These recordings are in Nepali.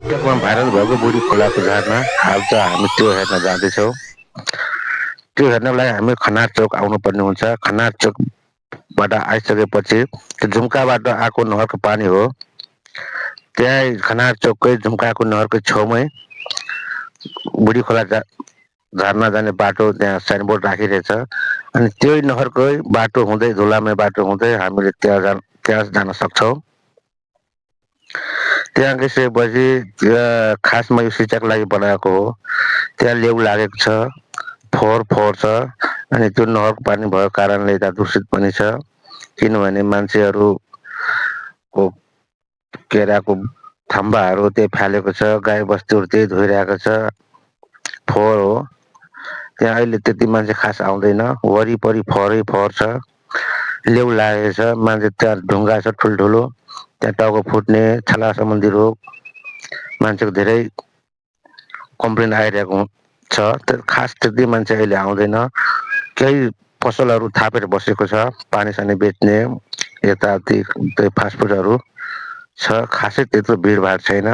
टिकटकमा भाइरल भएको बुढी खोलाको झरना हाल त हामी त्यो हेर्न जाँदैछौँ। त्यो हेर्नको लागि हामी खनार चौक आउनुपर्ने हुन्छ। खनार चौकबाट आइसकेपछि त्यो झुम्काबाट आएको नहरको पानी हो। त्यहाँ खनार चौककै झुम्काको नहरको छेउमै बुढी खोला झरना जाने बाटो त्यहाँ साइनबोर्ड राखिरहेछ। अनि त्यही नहरकै बाटो हुँदै धुलामे बाटो हुँदै हामीले त्यहाँ जान सक्छौँ। त्यहाँ गइसकेपछि खासमा यो सिँचाइको लागि बनाएको हो। त्यहाँ लेउ लागेको छ, फोहोर फोहोर छ। अनि त्यो नहरको पानी भएको कारणले यता दूषित पनि छ। किनभने मान्छेहरूको केराको थम्बाहरू त्यही फालेको छ, गाई बस्तुहरू त्यही धोइरहेको छ, फोहोर हो। त्यहाँ अहिले त्यति मान्छे खास आउँदैन, वरिपरि फोहोरै फोहोर छ, लेउ लागेको छ। मान्छे त्यहाँ ढुङ्गा छ ठुल्ठुलो, त्यहाँ टाउको फुट्ने, छाला सम्बन्धी रोग, मान्छेको धेरै कम्प्लेन आइरहेको छ। खास त्यति मान्छे अहिले आउँदैन। केही पसलहरू थापेर बसेको छ, पानी सानी बेच्ने, यताउति त्यही फास्टफुडहरू छ। खासै त्यत्रो भिडभाड छैन।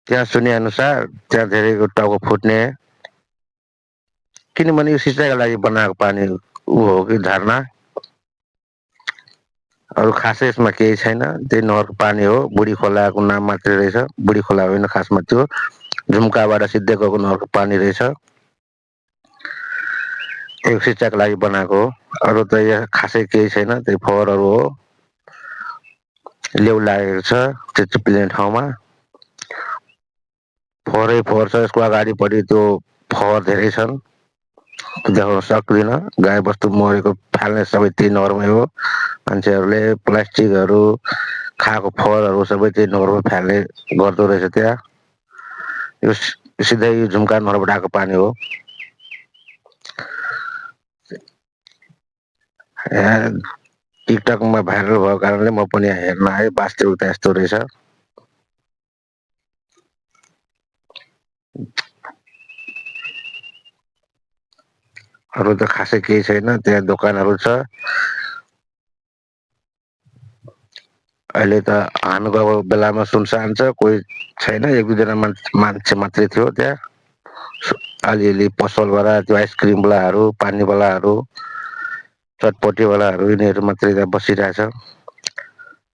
त्यहाँ सुनेअनुसार त्यहाँ धेरैको टाउको फुट्ने, किनभने यो सिँचाइको लागि बनाएको पानी ऊ हो कि झरना, अरू खासै यसमा केही छैन। त्यही नहरको पानी हो। बुढी खोलाको नाम मात्रै रहेछ, बुढी खोला होइन खासमा त्यो झुम्काबाट सिधै गएको नहरको पानी रहेछ। त्यो सिँचाइको लागि बनाएको हो। अरू त यहाँ खासै केही छैन, त्यही फोहोरहरू हो, लेउ लागेको छ त्यो चिप्लिने ठाउँमा, फोहोरै फोहोर छ। यसको अगाडिपट्टि त्यो फोहोर धेरै छन्, देखाउन सक्दिनँ। गाई बस्तु मरेको फाल्ने सबै त्यही नहरमै हो। मान्छेहरूले प्लास्टिकहरू खाएको फोहोरहरू सबै त्यही नहरमा फाल्ने गर्दो रहेछ। त्यहाँ यो सिधै झुम्का नहरबाट आएको पानी हो। यहाँ टिकटकमा भाइरल भएको कारणले म पनि यहाँ हेर्न आएँ, वास्तविकता यस्तो रहेछ। अरू त खासै केही छैन। त्यहाँ दोकानहरू छ। अहिले त हामी गएको बेलामा सुनसान छ, कोही छैन, एक दुईजना मान्छे मात्रै थियो त्यहाँ। अलिअलि पसलवाला, त्यो आइसक्रिमवालाहरू, पानीवालाहरू, चटपटीवालाहरू, यिनीहरू मात्रै त्यहाँ बसिरहेछ।